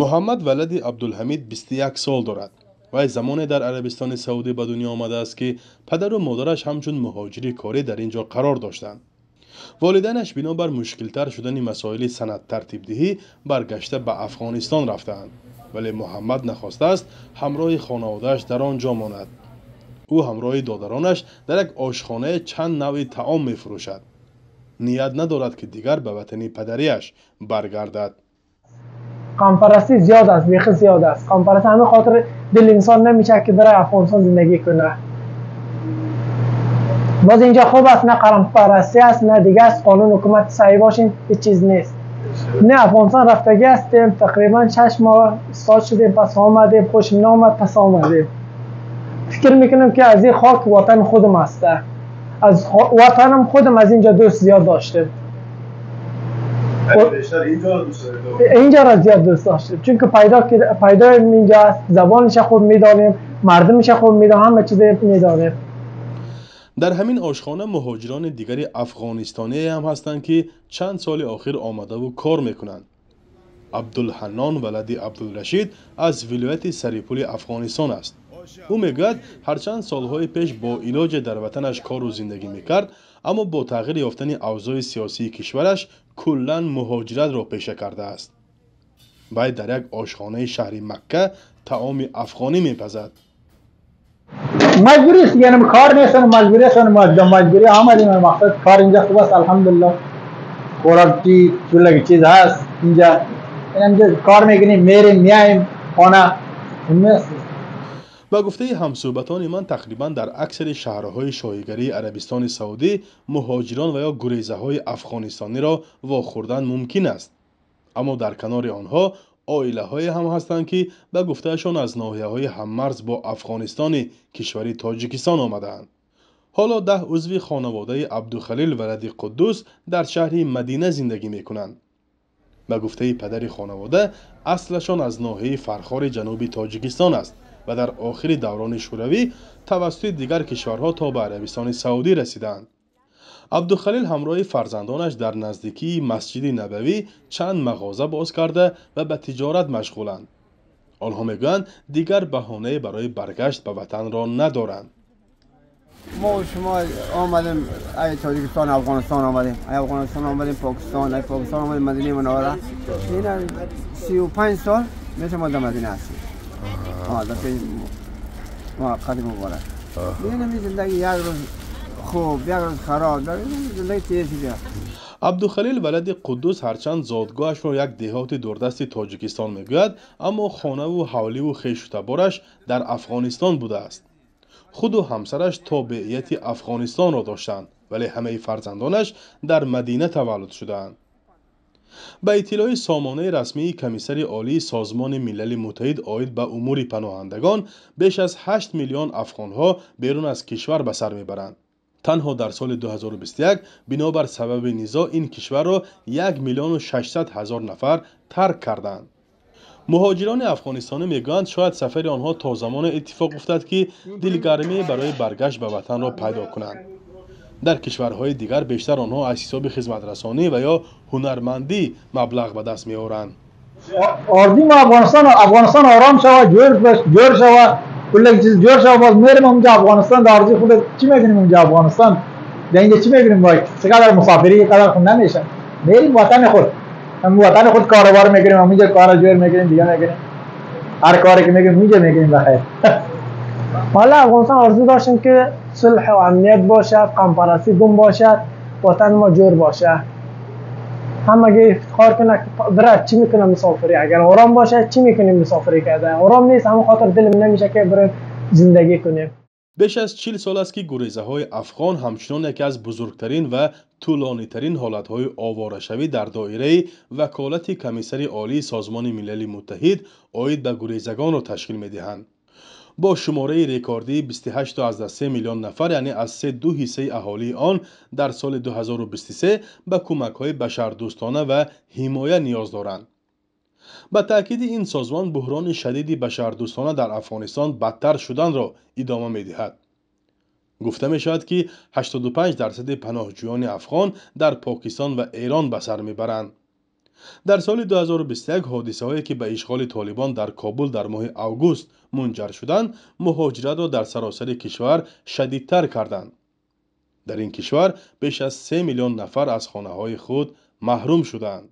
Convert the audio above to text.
Муҳаммад валади Абдулҳамид 21 сол дорад. Вай замоне дар Арабистони Саудӣ ба дунё омадааст, ки падару модараш ҳамчун муҳоҷири корӣ дар ин ҷо қарор доштанд. Волидайнаш бинобар мушкилтар шудани масоили санадтартибдиҳӣ баргашта ба Афғонистон рафтаанд, вале Муҳаммад нахостааст ҳамроҳи хонаводааш дар он ҷо монад. Ӯ ҳамроҳи додаронаш дар як ошхонае чанд навъи таом мефурӯшад. Ният надорад, ки дигар ба ватани падарияш баргардад. Қавмпарастӣ зиёд аст, бехи зиёд аст қавмпарастӣ. Ҳамин хотир дил инсон намешавад, ки барои Афғонистон зиндагӣ кунад. Боз инҷо хуб аст, на қавмпарастӣ аст, на дига аст. Қонун ҳукумат саҳӣ бошем, ҳеҷ чиз нест. Не, Афғонистон рафтагӣ ҳастем, тақрибан 6 моҳ истод шудем, пас омадем, хушм наомад, пас омадем. Фикр мекунам, ки аз ин хок ватан худам аст. Аз ватанам худам аз инҷо дӯст зиёд доштем. اینجا را زیاد دوست داشتیم، چون که پیدا اینجا است، زبانش خوب میدانیم، مردمش خوب میدانیم، همه چیز میدانیم. Дар ҳамин ошхона муҳоҷирони дигари афғонистоние ҳам ҳастанд, ки чанд соли охир омадаву кор мекунанд. Абдулҳаннон валади Абдулрашид аз вилояти Сарипули Афғонистон аст. Ӯ мегӯяд, ҳарчанд солҳои пеш бо илоҷе дар ватанаш кору зиндагӣ мекард, аммо бо тағйир ёфтани авзои сиёсии кишвараш куллан муҳоҷиратро пеша кардааст. Вай дар як ошхонаи шаҳри Макка таоми афғонӣ мепазад. مجبوری است، یعنی کار نیست، مجبوری است. مجبوری آمدیم. مقصد کار اینجا خوب است، الحمدلله. خوراکی چوله چیز هست اینجا، اینجا کار میکنیم، میریم، میایم خانه. Ба гуфтаи ҳамсӯҳбатони ман, тақрибан дар аксари шаҳрҳои шоҳигарии Арабистони Саудӣ муҳоҷирон ва ё гурезаҳои афғонистониро вохӯрдан мумкин аст. Аммо дар канори онҳо оилаҳое ҳам ҳастанд, ки ба гуфтаашон аз ноҳияҳои ҳаммарз бо Афғонистони кишвари Тоҷикистон омадаанд. Ҳоло 10 узви хонаводаи Абдухалил валади Қуддус дар шаҳри Мадина зиндагӣ мекунанд. Ба гуфтаи падари хонавода, аслашон аз ноҳияи Фархори ҷануби Тоҷикистон аст ва дар охири даврони Шӯравӣ тавассути дигар кишварҳо то ба Арабистони Саудӣ расидаанд. Абдухалил ҳамроҳи фарзандонаш дар наздикии Масҷиди Набавӣ чанд мағоза боз карда ва ба тиҷорат машғуланд. Онҳо мегӯянд, дигар баҳонае барои баргашт ба ватанро надоранд. ما شما آمدیم ای تاجیکستان، افغانستان آمدیم، ای افغانستان آمدیم پاکستان، ای پاکستان آمدیم مدینه منوره. این 35 سال میشه ما در مدینه هستیم. آه، در ما قدیم مبارک. این زندگی یک روز خوب، یک روز خراب، در زندگی تیر شده. Абдухалил валади Қуддус ҳарчанд зодгоҳашро як деҳоти дурдасти Тоҷикистон мегӯяд, аммо хонаву ҳавливу хешу табораш дар Афғонистон будааст. Худу ҳамсараш тобеияти Афғонистонро доштанд, вале ҳамаи фарзандонаш дар Мадина таваллуд шудаанд. Ба иттилои сомонаи расмии Комиссари Олии Созмони Милали Муттаҳид оид ба умури паноҳандагон, беш аз 8 миллион афғонҳо берун аз кишвар ба сар мебаранд. Танҳо дар соли 2021 бинобар сабаби низоъ ин кишварро 1 миллиону 600 ҳазор нафар тарк карданд. Муҳоҷирони афғонистонӣ мегӯянд, шояд сафари онҳо то замоне иттифоқ уфтад, ки дилгармие барои баргашт ба ватанро пайдо кунанд. Дар кишварҳои дигар бештар онҳо аз ҳисоби хизматрасонӣ ва ё ҳунармандӣ маблағ ба даст меоранд. Орзуи мо Афғонистон, Афғонистон ором шава, ҷӯр ҷӯр шава, کل چیز جور شوه، باز میریم اونجا افغانستان. در آرزوی خود چی میکنیم اونجا افغانستان؟ در اینجا چی میکنیم؟ وای، چقدر مسافری قدر خود نمیشه. میریم وطن خود، هم وطن خود کاروبار میکنیم، هم اینجا کار جور میکنیم، دیگه میکنیم، هر کاری که میکنیم اونجا میکنیم. بخیر. حالا افغانستان آرزو داشتیم که صلح و امنیت باشد، قومپرستی گم باشد، وطن ما جور باشه. هم اگه افتخار کنه که برای چی میکنه مسافری؟ اگر آرام باشه چی میکنیم مسافری کرده؟ آرام نیست، همون خاطر دلم نمیشه که بریم زندگی کنیم. Беш аз 40 сол аст, ки гурезаҳои афғон ҳамчунон яке аз бузургтарин ва тӯлонитарин ҳолатҳои овворашавӣ дар доираи ваколати Комиссари Олии Созмони Милали Муттаҳид оид ба гурезагонро ташкил медиҳанд. Бо шумораи рекордии 28,3 миллион нафар, яъне аз 3,2 ҳиссаи аҳолии он, дар соли 2023 ба кӯмакҳои башардӯстона ва ҳимоя ниёз доранд. Ба таъкиди ин созмон, буҳрони шадиди башардӯстона дар Афғонистон бадтар шуданро идома медиҳад. Гуфта мешавад, ки 85 дарсади паноҳҷӯёни афғон дар Покистон ва Эрон ба сар мебаранд. Дар соли 2021 ҳодисаҳое, ки ба ишғоли Толибон дар Кобул дар моҳи август мунҷар шуданд, муҳоҷиратро дар саросари кишвар шадидтар карданд. Дар ин кишвар беш аз 3 миллион нафар аз хонаҳои худ маҳрум шуданд.